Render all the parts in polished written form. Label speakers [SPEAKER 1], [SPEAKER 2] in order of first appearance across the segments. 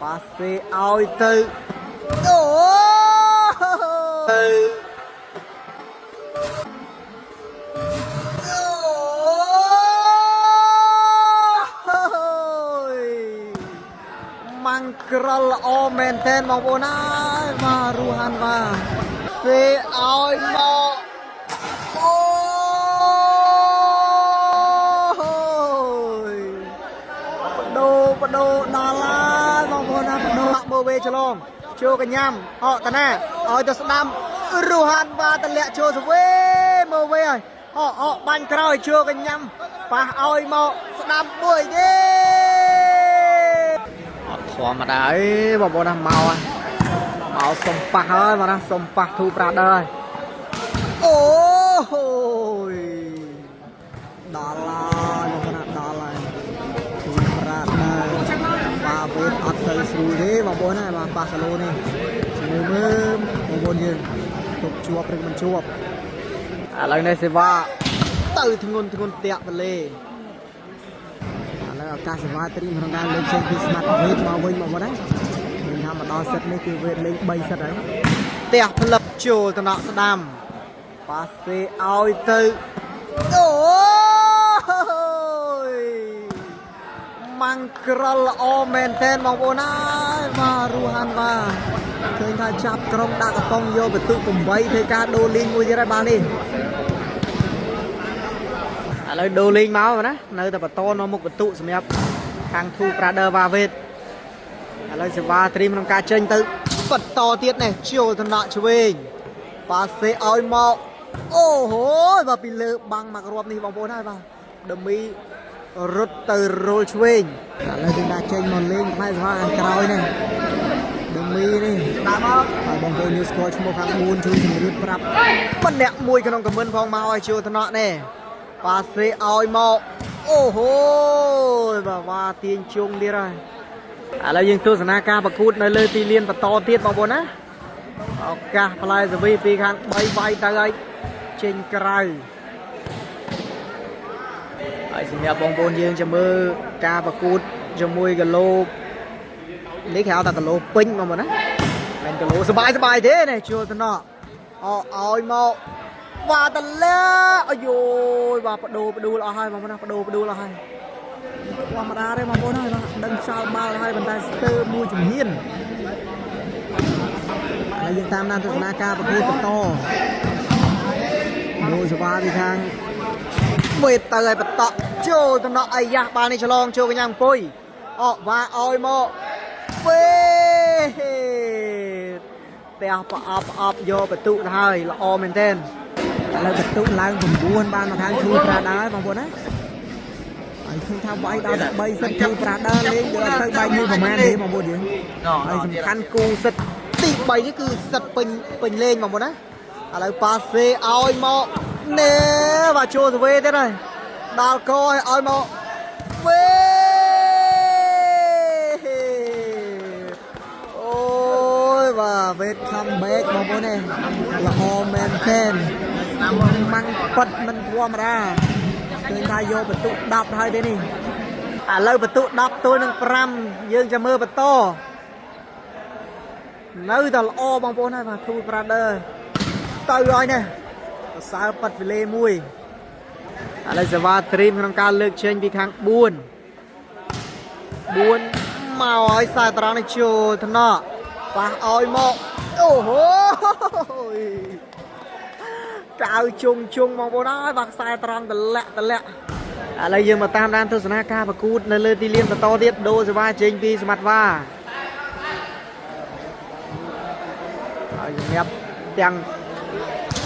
[SPEAKER 1] ប៉ាសេឲ្យទៅអូទៅអូយម៉ាំងក្រល្អមែនទែនបងប្អូនអើយបាទរੂហាន់បាទសេឲ្យមកអូយបដូបដូដល់ហើយបងប្អូនណាបដូមើលវេឆ្លងចូលកញ្ញាំអកតាណាឲ្យទៅស្ដាំរੂហាន់បាទតម្លាក់ចូលសវេមើលវេហើយអអបាញ់ក្រោយចូលកញ្ញាំប៉ះឲ្យមកស្ដាំមួយទេអត់ធម្មតាអីបងប្អូនណាមកហើយមកសុំប៉ះហើយបងណាសុំប៉ះធូប្រាដឺហើយអូហូយដល់ហើយបងប្អូនណាដល់ហើយធូប្រាដឺបាទវេតអត់ទៅស្រួលទេបងប្អូនណាបាទប៉ះគីឡូនេះមើលមើលបងប្អូនយើងទុកជាប់ឬមិនជាប់ឥឡូវនេះសេវាទៅធ្ងន់ធ្ងន់តាក់បលេ ឥឡូវឱកាសសេវាត្រៀមក្នុងការលើកចេញពីស្មាត់វេតមកវិញមកវិញណាឃើញថាមកដល់សិតនេះគឺវេតលេង3សិតហើយផ្ទះផ្លឹបចូលតំណក់ស្ដាំប៉ាសេឲ្យទៅអូយម៉ាំងក្រល្អមែនទែនបងប្អូនអើយបាទរੂហាន់បាទឃើញថាចាប់ក្រុមដាក់កំប៉ុងយកបន្ទុក8ធ្វើការដូរលេងមួយទៀតហើយបាទនេះ ឥឡូវដូរលេងមកណានៅតែបន្តនៅមុខបន្ទុកសម្រាប់ខាង Two Brother Vavet ឥឡូវសេវាត្រៀមក្នុងការចេញទៅបន្តទៀតនេះចូលតំណក់ឆ្វេងប៉ាសេឲ្យមកអូហូយបាទពីលើបាំងមករាប់នេះបងប្អូនហើយបាទដមីរត់ទៅរលឆ្វេងឥឡូវគឺដាក់ចេញមកលេងផ្នែកសេវាខាងក្រោយនេះដមីនេះ
[SPEAKER 2] តាមមក
[SPEAKER 1] ហើយបងប្អូនយើងស្គាល់ឈ្មោះខាង4ជួយជំរាបប្រាប់ម្នាក់មួយក្នុងខមមិនផងមកឲ្យចូលតំណក់នេះ ប៉ាសេឲ្យមកអូហូយបាទវ៉ាទាញជុងទៀតហើយឥឡូវយើងទស្សនាការប្រកួតនៅលើទីលានបន្តទៀតបងប្អូនណាឱកាសផ្លែសវីពីខាង3វាយទៅហើយចេញក្រៅហើយសម្រាប់បងប្អូនយើងចាំមើលការប្រកួតជាមួយគីឡូនេះគេហៅថាគីឡូពេញបងប្អូនណាមិនគីឡូសបាយសបាយទេនេះជួលតំណក់អឲ្យមក វ៉ាតឡាអាយយបាទបដូរបដួលអស់ហើយបងប្អូនណាបដូរបដួលអស់ហើយធម្មតាទេបងប្អូនហើយបាទដឹងចោលបាល់ហើយប៉ុន្តែស្ទើរមួយជំហានឥឡូវយើងតាមដានទស្សនាការប្រកួតបន្តដូសវ៉ាពីខាងវេតទៅឲ្យបន្តចូលតំណក់អាយ៉ាស់បាល់នេះឆ្លងចូលកញ្ញាអង្គុយអវ៉ាឲ្យមកវេតផ្ទះប្រអប់ប្រអប់យកបន្ទុកទៅហើយល្អមែនទែន ឥឡូវបន្ទុកឡើង9បានមកខាងធូប្រាដាបងប្អូនណាហើយឃើញថាវាយដល់តែ3សិតធូប្រាដាលេងដូចអត់ទៅបែកមួយប្រហែលទេបងប្អូនយើងហើយសំខាន់គូសិតទី3នេះគឺសិតពេញពេញលេងបងប្អូនណាឥឡូវប៉ាសេឲ្យមកណែបាទចូលសវេទៀតហើយដល់កឲ្យឲ្យមកវេអូយបាទវេត comeback បងប្អូននេះល្អមែនទែន ម៉ាំងប៉ិតមិនធម្មតាឃើញថាយកបន្ទុក10ហើយទេនេះឥឡូវបន្ទុក10ទល់នឹង5យើងจะមើលបន្តនៅតែល្អបងប្អូនហើយបាទ Two Brother ទៅហើយនេះសរសើរប៉ិតវិលេមួយឥឡូវសេវាត្រៀមក្នុងការលើកចេញពីខាង4 4មកហើយខ្សែត្រង់នេះចូលថ្នាក់ប៉ះឲ្យមកអូហូយ កៅជុងជុងបងប្អូនអើយបាទខ្សែត្រង់តម្លាក់តម្លាក់ឥឡូវយើងមកតាមដានទស្សនាការប្រកួតនៅលើទីលានបន្តទៀតដូសេវាចេញពីសមត្ថវ៉ាហើយសម្រាប់ទាំង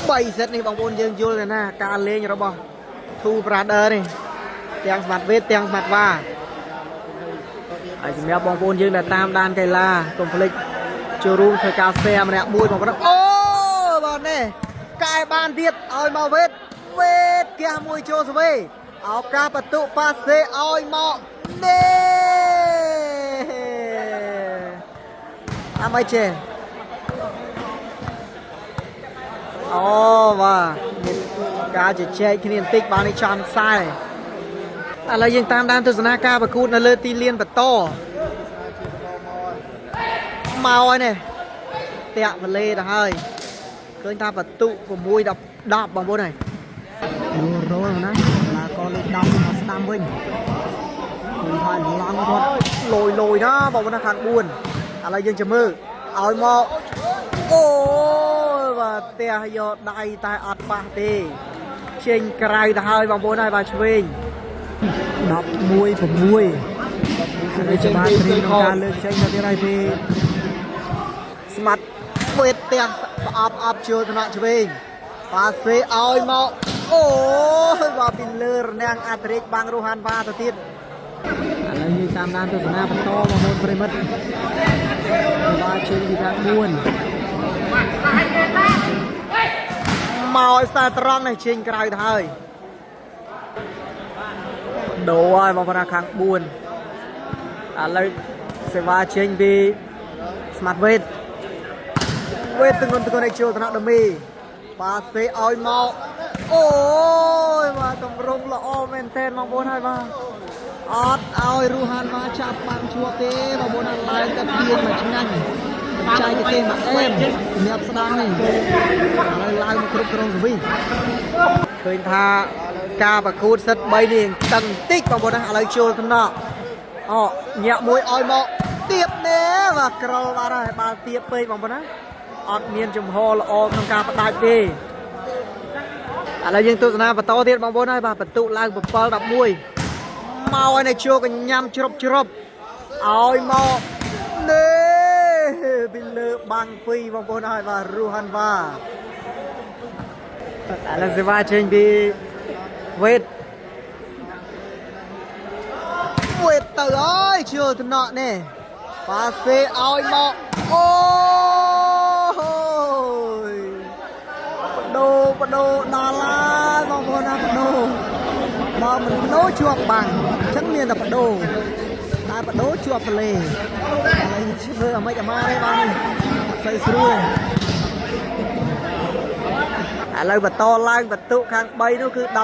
[SPEAKER 1] 3សិតនេះបងប្អូនយើងយល់ទេណាការលេងរបស់ Two Brother នេះទាំងសមត្ថវេទទាំងសមត្ថវ៉ាហើយសម្រាប់បងប្អូនយើងដែលតាមដានកីឡាកុំភ្លេចចូលរួមធ្វើការ share ម្នាក់មួយបងប្អូនអូបាទនេះ កែបានទៀតឲ្យមកវេតវេតកះមួយចូលសវេឱកាសបន្ទុប៉ាសេឲ្យមកនេះអាមិនចេអូបាទមានការជជែកគ្នាបន្តិចបាននេះចំខ្សែឥឡូវយើងតាមដានទស្សនាការប្រកួតនៅលើទីលានបន្ត មកហើយនេះតាក់វលេទៅហើយឃើញថាបន្ទុ6 10 10បងប្អូនហើយរលណាឡាកលេខ10មកស្ដាំវិញឃើញថាឡង់គាត់លយលយណាបងប្អូនណាខាង4ឥឡូវយើងចាំមើលឲ្យមកអូយបាទផ្ទះយកដៃតែអត់ប៉ះទេចេញក្រៅទៅហើយបងប្អូនហើយបាទឆ្វេង11 6នេះច្បាស់ត្រៀមក្នុងការលើកចេញទៅទៀតហើយពីស្មាត់វេតផ្ទះផ្អប់អប់ជួលថ្នាក់ឆ្វេងប៉ាសេឲ្យមកអូយបាទពីលើរនាំងអធិរាជបាំងរੂហានវ៉ាទៅទៀតឥឡូវយើងតាមដានទស្សនាបន្តបងប្អូនប្រិមិត្តបាទជើងពីខាង4មកឲ្យខ្សែត្រង់នេះចេញក្រៅទៅហើយដូរហើយបងប្អូនខាង4ឥឡូវសេវាចេញពី Smart Weight វេទងន់ទងន់ឲ្យចូលថ្នាក់ដមីប៉ាសេឲ្យមកអូយបាទតម្រង់ល្អមែនទែនបងប្អូនហើយបាទអត់ឲ្យរੂហានវ៉ាចាប់បាំងជួបទេបងប្អូនហើយឡើងតែព្រៀងមកឆ្ងាញ់ចែកទេមកអែមសម្រាប់ស្ដាងនេះឥឡូវឡើងមកគ្រប់គ្រងសវីឃើញថាការប្រកួតសិត3នេះតឹងតិចបងប្អូនណាឥឡូវចូលថ្នាក់អូញាក់មួយឲ្យមកទៀបណែបាទក្រលបាត់ហើយបាល់ទៀបពេកបងប្អូនណាអត់មានចំហល្អក្នុងការផ្ដាច់ទេឥឡូវយើងទស្សនាបន្តទៀតបងប្អូនហើយបាទបន្ទុឡើង7 11មកឲ្យនៅជួកញ៉ាំជ្រុបជ្រុបឲ្យមកនេះពីលើបាំងពីរបងប្អូនហើយបាទរੂហានវ៉ាឥឡូវសេវាចេញពីវេតវេតទៅអើយជួតំណក់នេះប៉ាសេឲ្យមកអូយបដូបដូដល់ហើយបងប្អូនណាបដូបើមិនបដូជាប់បាំងអញ្ចឹងមានតែបដូតែបដូជាប់ទលេឥឡូវធ្វើអាម៉េចអាម៉ាទេបាទនេះស្អីស្រួលឥឡូវបន្តឡើងបន្ទុកខាង3នោះគឺ12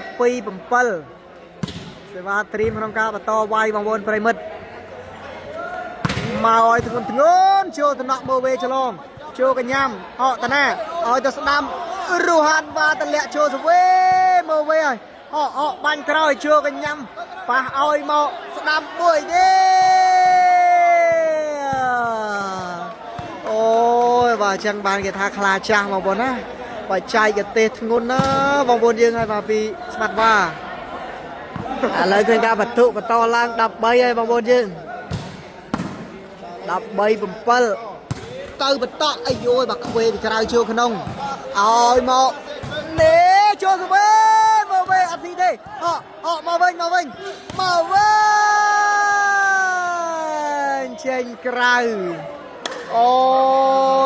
[SPEAKER 1] 7សេវាត្រៀមក្នុងការបន្តវាយបងប្អូនប្រិមិត្តមកឲ្យធ្ងន់ធ្ងន់ចូលតំណក់មើវេច្លងចូលកញ្ញាំអកតាណាឲ្យទៅស្ដាំរੂហានវ៉ាតលាក់ចូលសវេមើវេហើយអអបាញ់ក្រោយចូលកញ្ញាំប៉ះឲ្យមកស្ដាំមួយទេអូយបាទអញ្ចឹងបានគេថាខ្លាចាស់បងប្អូនណាបច្ចេកទេសធ្ងន់ណាបងប្អូនយើងហើយបាទពីស្មាត់វ៉ាឥឡូវឃើញថាបន្ទុកបន្តឡើង13ហើយបងប្អូនយើង13 7ទៅបន្តអីយយបាទខ្វេពីក្រៅចូលក្នុងឲ្យមកនេះចូលទៅវិញមកវិញអត់ស៊ីទេអអមកវិញមកវិញមកវិញចេញក្រៅអូ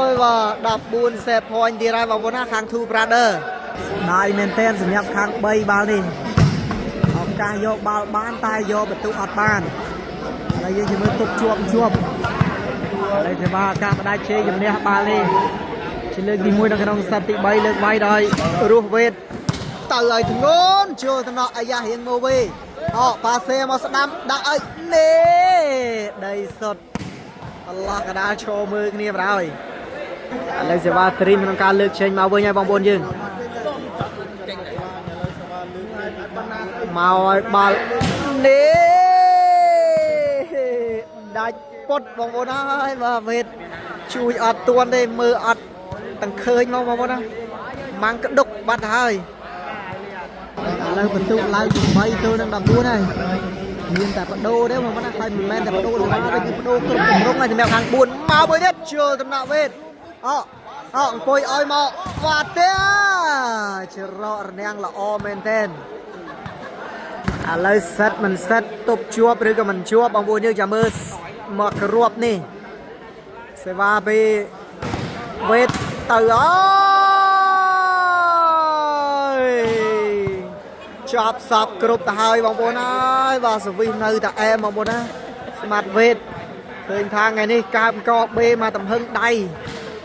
[SPEAKER 1] យបាទ14 set point ទៀតហើយបងប្អូនណាខាង Two Brother ដៃមែនតែនសម្រាប់ខាង3បាល់នេះឱកាសយកបាល់បានតែយកបន្ទុកអត់បានឥឡូវយើងជំរឿទុកជាប់ជាប់ឥឡូវសេវាឱកាសផ្ដាច់ជ័យជំនះបាល់នេះជាលើកទី1នៅក្នុងសិតទី3លើកវាយដោយរស់វេតទៅឲ្យធ្ងន់ចូលតំណក់អាយ៉ារៀងមកវិញអប៉ាសេមកស្ដាំដាក់ឲ្យនេះដីសុតអឡោះកដាលឈរមើលគ្នាបណ្ដោយឥឡូវសេវាត្រៀមក្នុងការលើកចេញមកវិញហើយបងប្អូនយើងមកឲ្យបាល់នេះដាច់ពុតបងប្អូនហើយបាទវេតជួយអត់ទាន់ទេមើលអត់ទាំងឃើញមកបងប្អូនណាម៉ាំងក្តុកបាត់ហើយឥឡូវបន្ទុកឡើង8ទល់នឹង14ហើយមានតែបដូរទេបងប្អូនណាហើយមិនមែនតែបដូរទេគឺបដូរគ្រប់ទម្រង់ហើយសម្រាប់ខាង4មកមួយទៀតចូលដំណាក់វេតអអអង្គុយឲ្យមកវ៉ាទេច្រករនាំងល្អមែនទែនឥឡូវសិតមិនសិតទប់ជាប់ឬក៏មិនជាប់បងប្អូនយើងចាំមើលមកគ្រាប់នេះសេវាពីវេតទៅអើយចប់សពគ្រប់ទៅហើយបងប្អូនអើយបាទសវិសនៅតែអែមបងប្អូនណាស្មាត់វេតឃើញថាថ្ងៃនេះកើមកបេមកទំហឹងដៃ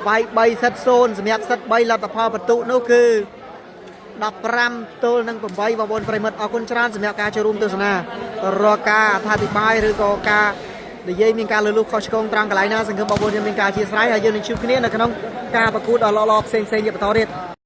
[SPEAKER 1] វាយ3សិត0សម្រាប់សិត3លទ្ធផលបន្ទុកនោះគឺ15ទល់នឹង8បងប្អូនប្រិមិត្តអរគុណច្រើនសម្រាប់ការចូលរួមទស្សនារាល់ការអត្ថាធិប្បាយឬក៏ការ និយាយមានការលើសលុះខុសឆ្គងត្រង់កន្លែងណាសង្ឃឹមបងប្អូនយើងមានការអធិស្ឋានហើយយើងនឹងជួបគ្នានៅក្នុងការប្រកួតដ៏ល្អៗផ្សេងៗទៀតបន្តទៀត។